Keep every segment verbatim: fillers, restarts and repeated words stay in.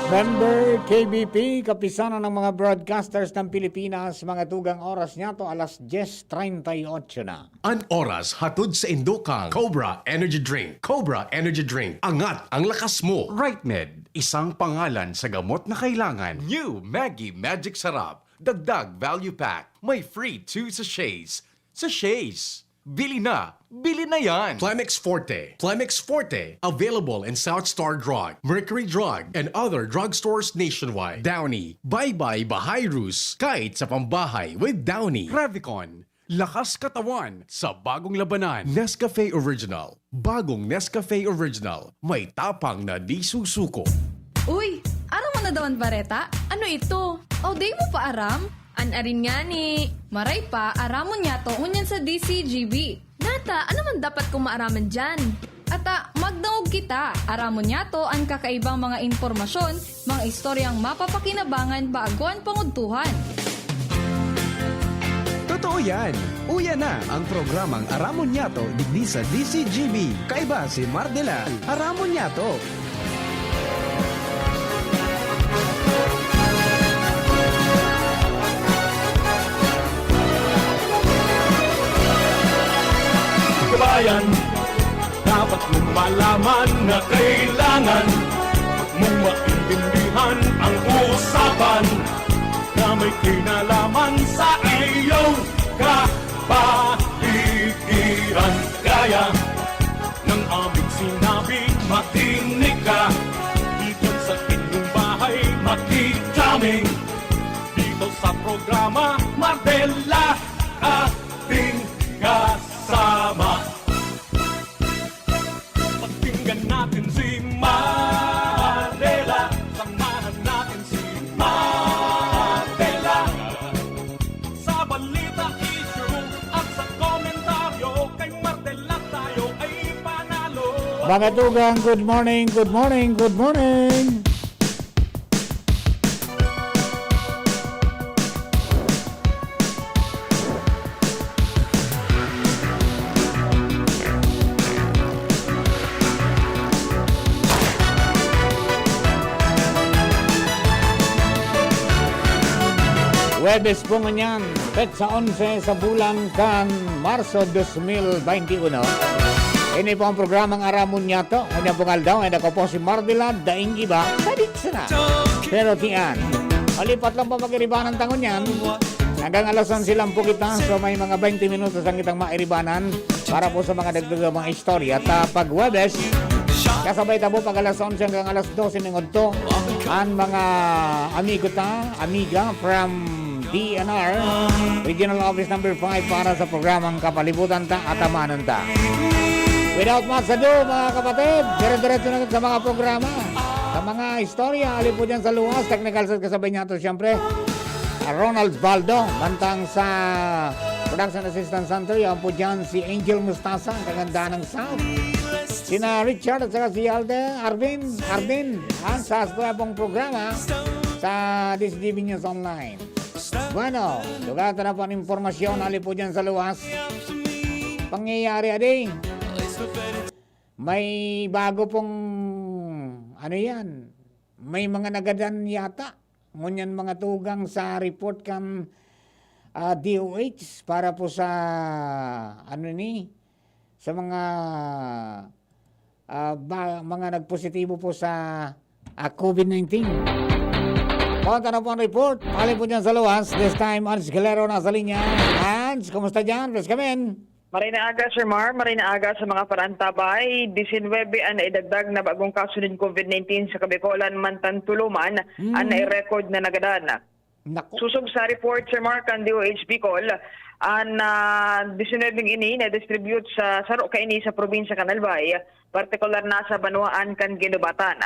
Member K B P, Kapisanan ng mga Broadcasters ng Pilipinas, mga tugang, oras niyato, alas dyes treinta y ocho na. An oras hatod saindo kan Cobra Energy Drink. Cobra Energy Drink, angat ang lakas mo. Right Med, isang pangalan sa gamot na kailangan. New Maggie Magic Sarap, dagdag value pack, may free two sachets. Sachets! Bili na! Bili na yan! Plemex Forte. Plemex Forte. Available in South Star Drug, Mercury Drug, and other drugstores nationwide. Downy. Bye-bye Bahayrus. Kahit sa pambahay with Downy. Revicon. Lakas katawan sa bagong labanan. Nescafe Original. Bagong Nescafe Original. May tapang na di susuko. Uy, aram mo na daw an bareta? Ano ito? O, di mo pa aram? An arin ngani. Maray pa, aramon niyato ngunyan sa D C G B. Nata, ano man dapat kong maaraman diyan? Ata, magdangog kita. Aramon niyato an kakaibang mga impormasyon, mga istoryang mapapakinabangan bago an pangudtuhan. Totoo yan! Uya na ang programang Aramon Niyato digdi sa D C G B. Kaiba si Mardela. Aramon Niyato! Kabayan, dapat mong malaman na kailangan mong maintindihan ang usapan na may kinalaman sa iyong kapaligiran. Kaya ng aming sinabi, makinig ka. Dito sa inyong bahay, makikaming. Dito sa programa, Mardela, ating kasama. Pakinggan natin si Mardela. Samahan natin si Mardela. Sa balita, issue, at sa komentaryo, kay Mardela tayo ay panalo. Mga tugang, good morning, good morning, good morning. Huwebes po ngunyan, petsa onse sa bulan kan Marso dos mil baynte uno. Ini po ang programang Aramon Niyato. Ngunyan pong aldaw ay nako po si Mardela, daing iba, sadit sana. Pero tiyan, malipat lang po pag-iribanan ta ngunyan. Hanggang alas onse lang po kita. So, may mga baynte minutos lang kitang mairibanan para po sa mga dagdagang mga istorya. At, ah, pag Huwebes, kasabay ta po pag alas onse hanggang alas dose ning udto an mga amigo ta, amiga from D N R, Regional Office Number Five para sa programang Kapalibutan Ta, Atamanon Ta. Without much ado, mga kapatid, dire-diretso na sa mga programa, sa mga istorya, ali po dyan sa luwas, technical set kasabay niyato, siyempre, Ronald Baldo, mantang sa Production Assistance Center, yan po dyan si Angel Mustasa, ang kagandahan ng sound. Sina Richard at saka si Alden, Arvin, Arvin, ang sa pong programa sa D C G B News Online. Bueno, lugar na po ang impormasyon, hali po dyan sa luwas. Pangyayari, adi. May bago pong, ano yan, may mga nagadan yata. Ngunyan mga tugang sa report kan, ah, D O H para po sa, ano ni, sa mga, ah, ba, mga nagpositibo po sa, ah, COVID nineteen. Punta na po ang report. Hali po dyan sa luwas. This time, Ans Galero nasa linya. Ans, kumusta dyan? Please come in. Maray na aga, Sir Mar. Maray na aga sa mga parantabay. Disinwebe an naidagdag na bagong kaso nin COVID nineteen sa Kabikolan, mantang tulo man Hmm. an nai-record na nagadan. Naku. Sosog sa report, Sir Mar, kan D O H Bicol, an, ah, disinwebeng ini na-distribute sa saro kaini sa probinsya kan Albay, partikular na sa banwaan kan Guinobatan.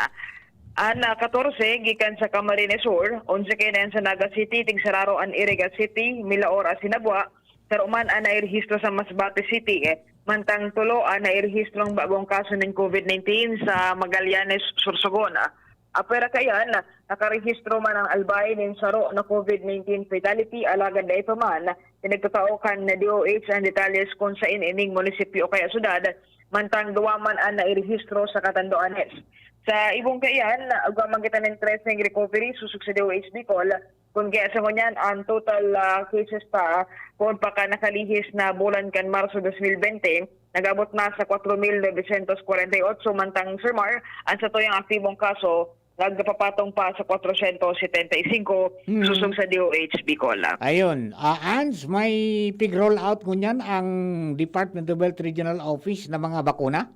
An, ah, katorse gikan sa Camarines Sur, onse kaiyan sa Naga City, tigsararo an Iriga City, Milaor asin Nabua, saro man an nairehistro sa Masbate City, eh, mantang tulo an nairehistrong bagong kaso nin COVID nineteen sa Magallanes, Sorsogon. Apwera kaiyan, nakarehistro man an Albay nin saro na COVID nineteen fatality, alagad dai pa man pinagtatao kan D O H an detalles kun saen ining munisipyo o kaya syudad, mantang duwa man an nairehistro sa Catanduanes. Sa ibong kaiyan, agwa man kita nin tracing recovery sosog sa D O H Bicol, kun kaya sa ngunyan, ang total, ah, cases pa, kun pa ka nakalihis na bulan kan Marso dos mil bente, nag-abot na sa kwatro mil novecientos kwarenta y otso, mantang, Sir Mar, ang satuyang aktibong kaso, nagpapatong pa sa kwatrosyentos setenta y singko, Mm. sosog sa D O H Bicol. Ayun. Ah, Ans, may pig-roll out ngunyan ang Department of Health Regional Office na mga bakuna?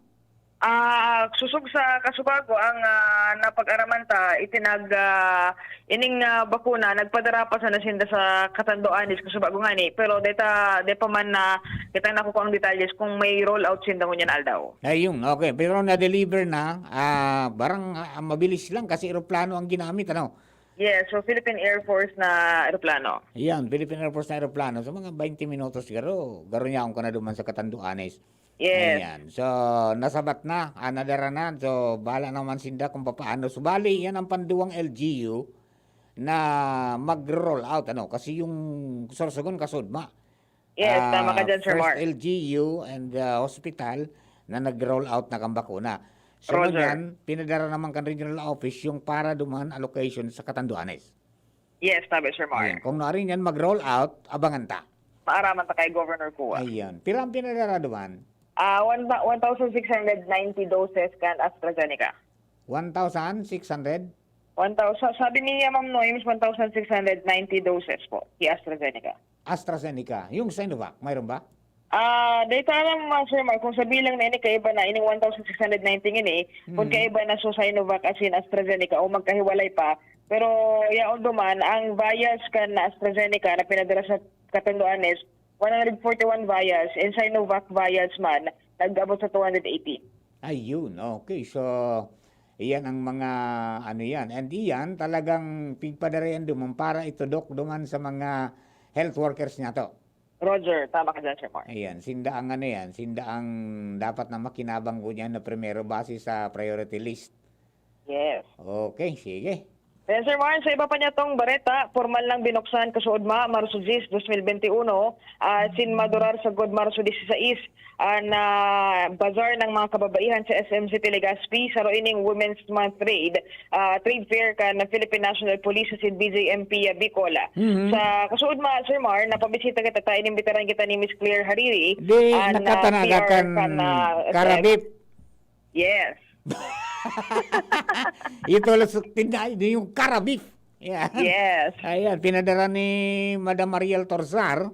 Ah, sosog sa kasubago ang, ah, napag-araman ta, itinag, ah, ining, ah, bakuna, nagpadara pa sana sinda sa Catanduanes, kasubago ngani, pero deta, di pa man na, kita nakukuha ang detalyes kung may roll out sinda ngunyan aldaw. Ayun, okay. Pero na-deliver na, ah, barang, ah, mabilis lang kasi eroplano ang ginamit, ano? Yes, so Philippine Air Force na eroplano. Yan, Philippine Air Force na eroplano. So, mga twenty minutos, garo, garo niya akong kanaduman sa Catanduanes. Yes. Ayan. So, nasabat na, ah, nadara na. So, bahala naman sinda kung papaano. Subali, yan ang panduwang L G U na mag-roll out, ano? Kasi yung Sorsogon, kasudma. Yes, tama ka Ah, dyan, Sir first Mar. L G U and, ah, hospital na nag-roll out na kan bakuna. So, Roger. Ngunyan, pinadara naman kan regional office yung para duman allocation sa Catanduanes. Yes, tama, Sir Mar. Ayan. Kung naarin yan mag-roll out, abangan ta. Maaraman ta kay Governor Cua. Ayan. Pira ang pinadara duman? Ah, one, one thousand six hundred ninety doses kan AstraZeneca. One thousand six hundred? One thousand, sabi ni Ma'am Noems, one thousand six hundred ninety doses po, si AstraZeneca. AstraZeneca. Yung Sinovac, mayroon ba? Ah, dahil sa alam mo, Sir Mark, kung sa bilang na ini, kaiba na, ining one thousand six hundred ninety ngini, kung Mhm. kaiba na sa Sinovac asin AstraZeneca o magkahiwalay pa. Pero, yaon duman, ang vials kan AstraZeneca na pinadala sa Catanduanes, one hundred forty-one vials, and Sinovac vials man, nag-abot sa two hundred eighty. Ayun, okay. So, iyan ang mga ano yan. And iyan, talagang pigpadara yan duman para itudok duman sa mga health workers niya to. Roger, tama ka dyan, Sir Mark. Ayan, sinda ang ano yan, sinda ang dapat na makinabang ko niyan na primero base sa priority list. Yes. Okay, sige. Then, Sir Mark, sa iba pa niya tong bareta, formal nang binuksan kasuodma, Marso diyes, dos mil bente uno, ah, sin madurar sagkod Marso disisais, ah, na bazar ng mga kababaihan sa S M City Legazpi, saro ining Women's Month Trade, ah, Trade Fair kan Philippine National Police asin B J M P Bicol. Mhm. Sa kasuodma, Sir Mar, napabisita kita ta, inimbitaran kita ni Miss Claire Hariri, Di, ah, na nakatanaga P R kan kan, ah, S M. Karabip. Yes. Ito lang sa tindahan, yung Karabip. Yan. Yes. Ayan, pinadara ni Madam Mariel Torzar,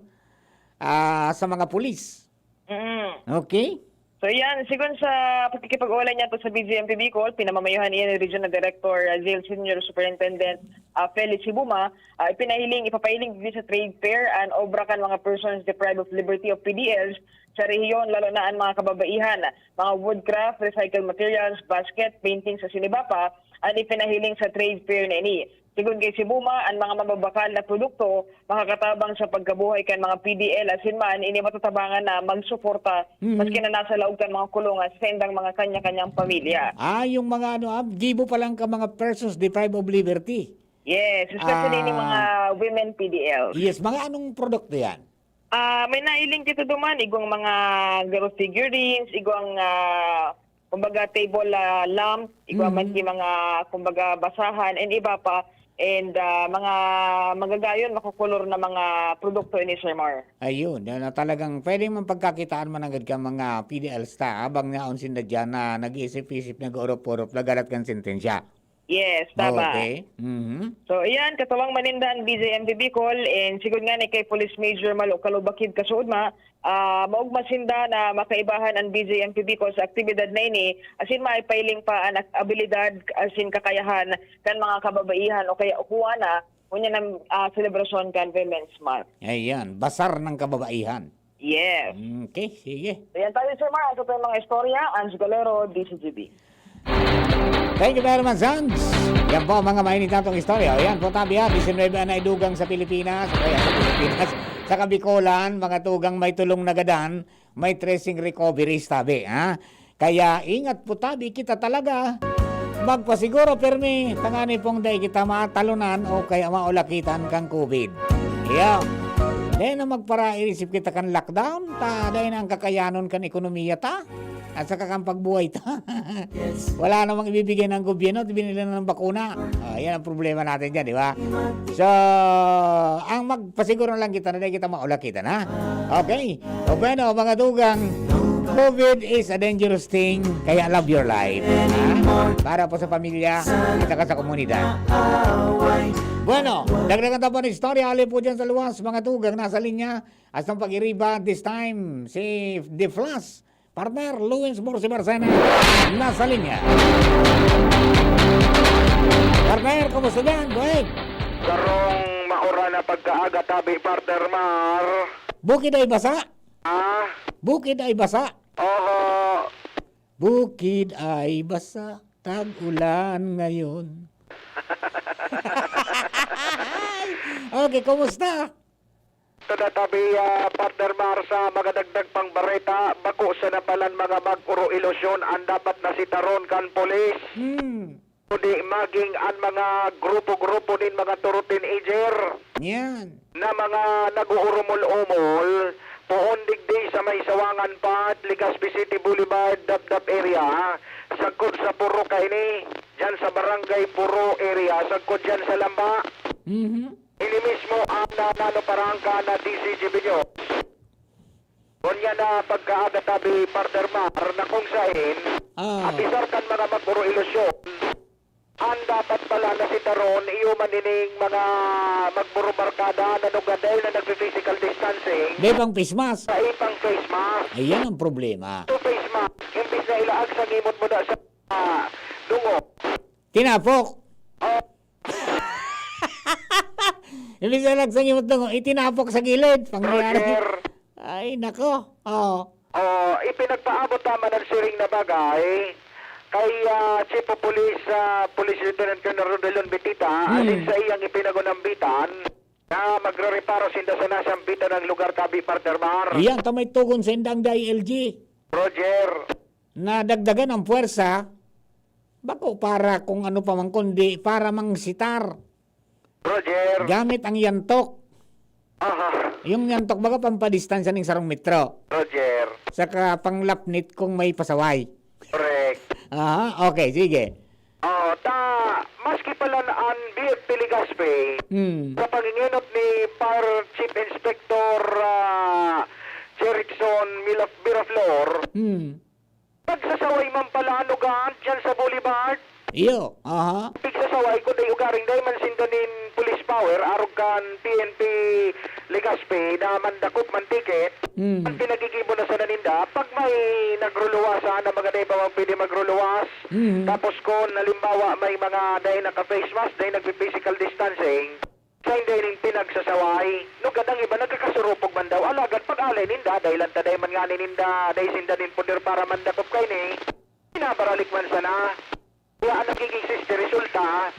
ah, sa mga pulis. Mm. Okay. So yan, sigon sa pakikipag-ugnayan niya to sa B J M P Bicol, pinamamayohan iyan ni Regional Director, ah, Jail Senior Superintendent, ah, Felix Hibuma, ah, ipinahiling, ipapahiling digdi sa trade fair an obra kan mga persons deprived of liberty o P D Ls sa rehiyon, lalo na an mga kababaihan, mga woodcraft, recycled materials, basket, paintings asin iba pa, an ipinahiling sa trade fair na ini. Sigon kay Sibuma, an mga mababakal na produkto makakatabang sa pagkabuhay kan mga P D L asin man ini matatabangan na magsuporta Mhm. maski na nasa laog kan mga kulungan sa saindang mga kanya-kanyang pamilya. Ah, yung mga ano, ah, gibo pa lang ka mga persons deprived of liberty. Yes, especially ni Ah. mga women P D L. Yes, mga anong produkto yan? Ah, may nailing kita duman, igwang mga garo figurines, igwang, ah, kumbaga table, ah, lamp, igwa man Mhm. ki mga, kumbaga, basahan, and iba pa, and, ah, mga magagayon, makukulor na mga produkto ini, Sir Mar. Ayun, na, na talagang pwede man pagkakitaan man agad ka mga P D Ls ta, habang naon sinda dyan na nag-iisip-isip, nag-orop-orop, nagalat kan sentensya. Yes, tama. Okay. Mhm. So, iyan, katuwang maninda an B J M P Bicol, and sigod nga ni kay Police Major Malo Kalubakid Kasuodma, ah, maogma sinda na makaibahan an B J M P Bicol sa aktibidad na ini, asin maipahiling pa an ak-, abilidad asin kakayahan kan mga kababaihan o kaya ukuan na, ngunyan an, ah, selebrasyon kan Women's Month. Ayan, basar ng kababaihan. Yes. Okay, sige. Ayan tayo, Sir Mar. Ito po yung mga istorya. Ange Galero, D C G B. Thank you very much, Ange. Yan po ang mga mainit natong istorya. O yan po, tabi ha, disinwebe na idugang sa Pilipinas. O yan, sa Pilipinas. Sa Kabikolan, mga tugang may tulong na gadan, may tracing recovery, tabi, ha? Kaya ingat po tabi kita talaga. Magpasiguro pirmi, tangani pong dai kita matalunan o kaya maulakitan kang COVID. Iyo. Dai na magparairisip kita kan lockdown, ta dai na ang kakayanon kan ekonomiya ta. At saka kan pagbuhay ta. Wala namang ibibigay ng gobyerno at binili na ng bakuna. Ah, yan ang problema natin dyan, di ba? So, ang magpasiguro lang kita na di kita maulak kita na. Okay? O bueno, mga tugang, COVID is a dangerous thing, kaya love your life. Ha? Para po sa pamilya at saka sa komunidad. Bueno, dagdagan ta pa ng istorya. Hali po dyan sa luwas, mga tugang, nasa linya. At sa pag-iriba, this time, si The Flash. Partner, Luis Borsi Barcena, nasa linya. Partner, kumusta dyan? Go ahead. Sarong maura na pagkaaga tabi, partner Mar. Bukid ay basa. Ah? Bukid ay basa. Oho. Bukid ay basa. Tag-ulan ngayon. Okay, kumusta? Ito na tabi, ah, partner Mar, sa mga dagdag pang bareta, bako sa napalan mga mag-oro ilusyon ang dapat na sitaron kan polis. Hmm. Kundi maging ang mga grupo-grupo nin mga turo teenager Yan. na mga nag-uurumol-umol, poon digdi sa may Sawangan Part, Legazpi City Boulevard, Dapdap area, sagkod sa Puro kaini, dyan sa Barangay Puro area, sagkod dyan sa Lamba. Mhm. Ini mismo ang nanalo parangka na D C G B News. Ngunyan na pagkaaga tabi, partner Mar, na kung sain, Ah. apisar kan mga mag-oro ilusyon, ang dapat pala na sitaron, iyo man ining mga magburubarkada na nugad dahil na nagpi-physical distancing. May pang face mask. Sa ipang face mask. Ayan ang problema. Ito face mask, imbis na ilaag sa ngimot mo na sa, ah, dungo. Tinapok. Oh. Imbis na ilaag sa ngimot dungo, itinapok sa gilid. Pangyayari. Roger. Ay, nako. Oh. Oh, ipinagpaabot naman ang siring na bagay kay, ah, Chief of Police, ah, Police Lieutenant Colonel Rodelon Betita, Hmm. asin sa iyang ipinagunambitan na magrereparo sinda sa nasambitan ng lugar, tabi, partner Mar. Iyan, ta may tugon sa indang D I L G. Roger. Nadagdagan ang puwersa, bako para kung ano pa man, kundi para mangsitar. Roger. Gamit ang yantok. Aha. Yung yantok, baga, pampadistansya ning sarong metro. Roger. Saka panglapnit kung may pasaway. Correct. Aha, okay, sige. Oh, ta, maski pala na ang B F P Legazpi, Hmm. sa pangingenot ni Fire Chief Inspector, ah, Jerickson Milaf-, Miraflor, Hmm. nagsasaway man pala ang ugat dyan sa Boulevard. Iyo, aha. Pigsasaway, kundi ugaring dai man sinda nin police power, arog kan P N P Legazpi na mandakop man ticket. Hmm. Ang pinagigibo na sana ninda, pag may nagruluwasan na mga dai pa man pwede magruluwas, Mhm. Tapos kun halimbawa may mga dai naka-face mask, dai nagpi-physical distancing, sa hindi ning pinagsasaway, no, kadang iba nagkakasurupog man daw, alagad pag-alay ninda, dai lang ta dai man ngani ninda, dai sinda nin poder para mandakop kaini, binabaralik man sana. Kaya ang nagiging siste resulta,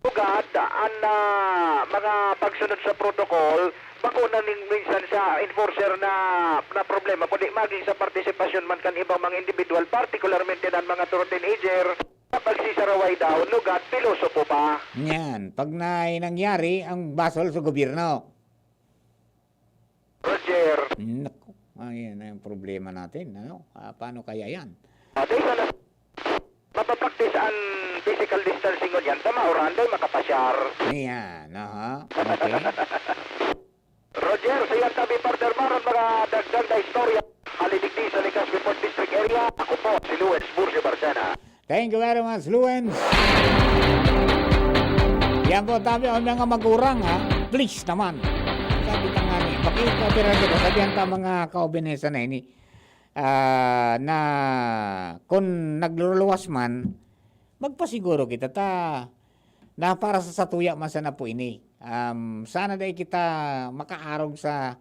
Tugad an, ah, mga pagsunod sa protocol, bako na ning minsan sa enforcer na, na problema, kundi maging sa partisipasyon man kan ibang mga individual, partikularmente na an mga turo teenager, sa pagsisaraway daw, lugad, pilosopo pa. Yan. Pag na nangyari, ang basol sa gobyerno. Roger. Naku, ayan na yung problema natin, ano? Ah, paano kaya yan? Ah, dahil sa nas-, mapapraktis ang physical distancing ngunyan, tama, oran, dahil makapasyar. Ayan, aha. Okay. Roger, sa iyang tabi, partner Mar, ang mga dagdag na istorya. Hali digdi sa Legazpi Port District area, ako po si Luis Bursi Barcena. Thank you very much, Luens. Yan po, tabi, ang mga magurang, ha? Please naman. Sabi na nga ni, makikopera kita. Sabihan ta mga kaubinesan na ini, ah, na kun nagluluwas man, magpasiguro kita ta na para sa satuya man sana po ini. Um, sana dai kita makaarog sa,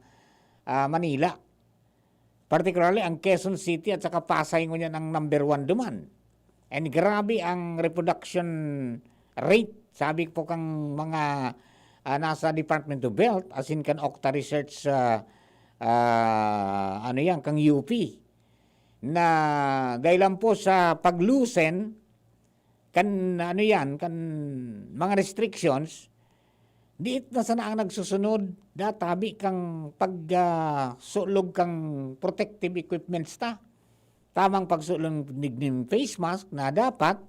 ah, Manila. Particularly, ang Quezon City at saka Pasay ngunyan ang number one duman. And grabe ang reproduction rate, sabi po kang mga, ah, nasa Department of Health, asin kan Octa Research, ah, ah, ano yan, kang U P, na dahil lang po sa pag-loosen, kan, ano yan, kan mga restrictions, diit na sana ang nagsusunod, databi kang pag, ah, sulog kang protective equipments ta. tamang pagsulog nin face mask na dapat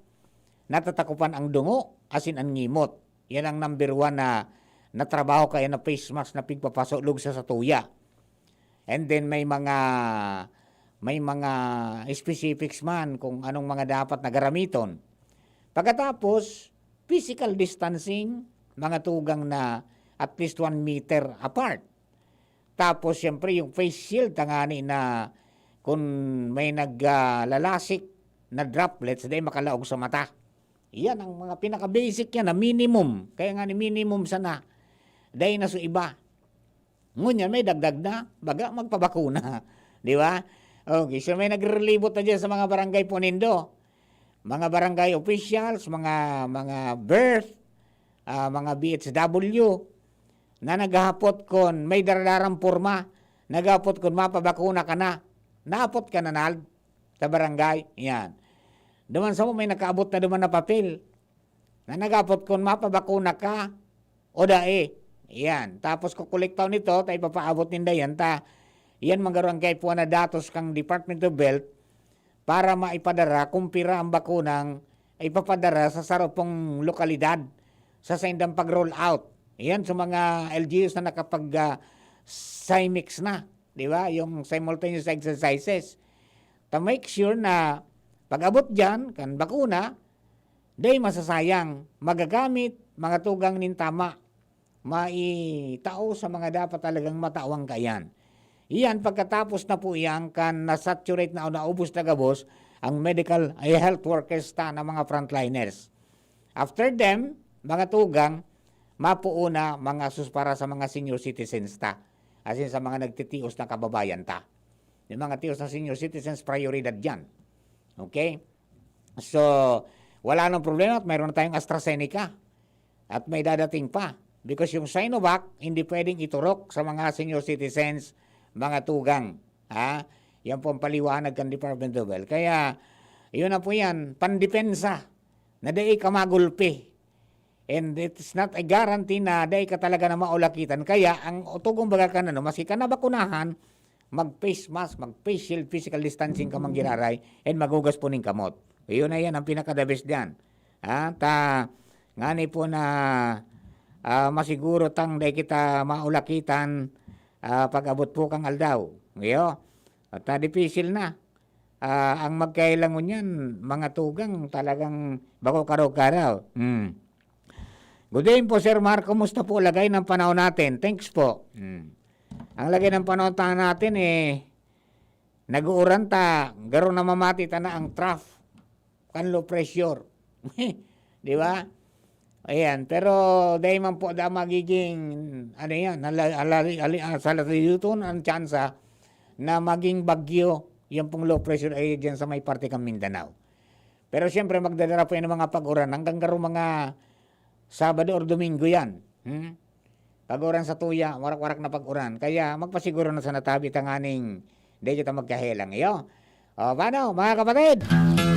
natatakupan ang dungo asin an ngimot. Yan ang number one na, na trabaho kaya na face mask na pigpapasulog sa satuya. And then may mga, may mga specifics man kung anong mga dapat na garamiton. Pagkatapos, physical distancing, mga tugang na at least one meter apart. Tapos, siyempre, yung face shield, tangani na kung may naglalasik na droplets, dai makalaog sa mata. Yan ang mga pinaka-basic yan na minimum. Kaya nga ni minimum sana. Dai na sa iba. Ngunyan, may dagdag na, baga magpabakuna. Di ba? Okay, so may nagrelibot na dyan sa mga barangay po nindo. Mga barangay officials, mga, mga birth, ah, mga B H W, na naghahapot kon may daradarang porma, naghahapot kon mapabakuna ka na. Naapot ka na, Nald, sa barangay? Yan. Duman sa mo, may nakaabot na duman na papel na naghahapot kon mapabakuna ka o dai. Yan. Tapos kukolektaw nito, ta ipapaabot ninda yan, ta yan manggaro ang kaipuhan na datos kang Department of Health para maipadara kung pira ang bakunang ipapadara sa saro pong lokalidad sa saindang pag-roll out. Yan sa mga L G Us na nakapag, ah, simix na, di ba? Yung simultaneous exercises. To make sure na pag-abot dyan, kan bakuna, dai masasayang, magagamit, mga tugang nin tama, maitao sa mga dapat talagang matawan kaiyan. Iyan, pagkatapos na po iyan, kan na-saturate na o naubos na gabos ang medical, ay, health workers ta na mga frontliners. After them, mga tugang, mapuuna mga sus para sa mga senior citizens ta. As in, sa mga nagtitios na kababayan ta. Yung mga tios na senior citizens, prioridad yan. Okay? So, wala nang problema at mayroon na tayong AstraZeneca. At may dadating pa. Because yung Sinovac, hindi pwedeng iturok sa mga senior citizens, mga tugang. Ha? Yan po ang paliwanag kan Department of Health. Kaya, yun na po yan, pandepensa na dai ka magulpi. And it's not a guarantee na dai ka talaga na maulakitan. Kaya, ang tugon baga kan ano, maski ka nabakunahan, mag-face mask, mag-face shield, physical distancing ka manggiraray, and maghugas po ning kamot. Yun na yan, ang pinaka-the best dyan. Ha? Ta, ngani po na, ah, masiguro tang dai kita maulakitan, ah, pag-abot po kang aldaw. Iyo? At, ah, dipisil na. Ah, ang magkailangon yan, mga tugang, talagang bako karaw-karaw. Hmm. Good day po, Sir Mark. Kumusta po lagay ng panahon natin? Thanks po. Hmm. Ang lagay ng panahon ta natin, eh, nag-uuran ta, garo na mamati ta na ang trough, kan low pressure. Di ba? Ayan, pero dahil man po da magiging, ano yan, hala-, halali-, hali-, ah, sa latitudo ang tsansa na maging bagyo, yan pong low pressure area dyan sa may parte kang Mindanao. Pero siyempre, magdadala po yan ng mga pag-uran hanggang garo mga Sabado or Domingo yan. Hmm? Pag-uran sa tuya, warak-warak na pag-uran. Kaya magpasiguro na sa natabi tanganing di kita magkahelang iyo. O, paano, mga kapatid?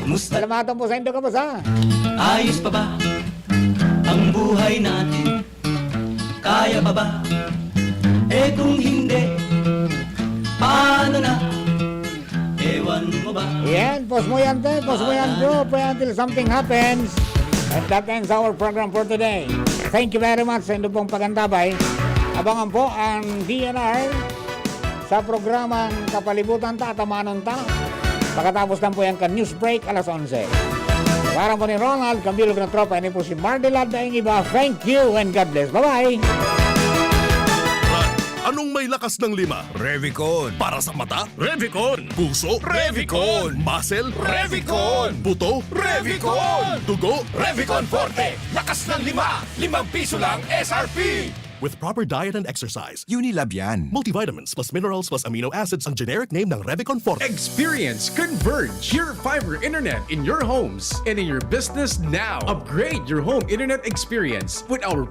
Kumusta? Salamatan po sa indo kabusa. Ayos pa ba ang buhay natin? Kaya pa ba? Eh kung hindi, paano na? Ewan mo ba? Yan, pos mo yan, te. Pos mo yan, bro. Pwede until something happens. And that ends our program for today. Thank you very much sa indo pong pagantabay. Abangan po ang D N R sa programang Kapalibutan Ta, Atamanon Ta. Pagkatapos lang po yan kan news break, alas onse. Parang po ni Ronald, kambilog na tropa, ini po si Mardelad na iba. Thank you and God bless. Bye-bye! Anong may lakas ng lima? Revicon. Para sa mata? Revicon. Puso? Revicon. Muscle? Revicon. Buto? Revicon. Dugo? Revicon Forte. Lakas ng lima. Limang piso lang S R P. With proper diet and exercise. Unilab yan. Multivitamins plus minerals plus amino acids ang generic name ng Revicon Forte. Experience Converge, your fiber internet in your homes and in your business now. Upgrade your home internet experience with our